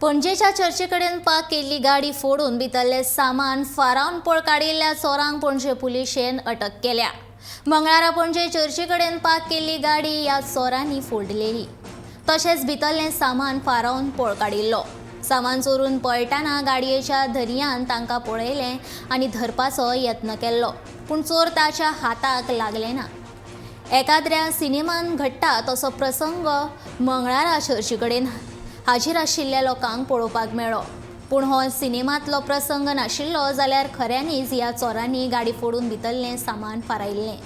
पणजेच्या चर्चेकडेन पार्क केल्ली गाडी फोडून भितरलें सामान फारावन पळ काडिल्ल्या चोरांक पणजे पुलिशेन अटक केल्या. मंगळारा पणजे चर्चेकडेन पार्क केल्ली गाडी ह्या चोरांनी फोडलेली, तशेंच भितरलें सामान फारावन पळ काडिल्लो. सामान चोरून पळटाना गाडयेच्या धनयान तांकां पळयलें आनी धरपाचो यत्न केल्लो, पूण चोर ताच्या हाताक लागले ना. एकाद्र्या सिनेमान घडटा तसो प्रसंग मंगळारा चर्ची कडेन हाजीर आशिल्ल्या लोकांक पळोवपाक मेळ्ळो. पूण हो सिनेमांतलो प्रसंग नाशिल्लो जाल्यार खऱ्यांनीच ह्या चोरांनी गाडी फोडून भितरलें सामान फारायिल्लें.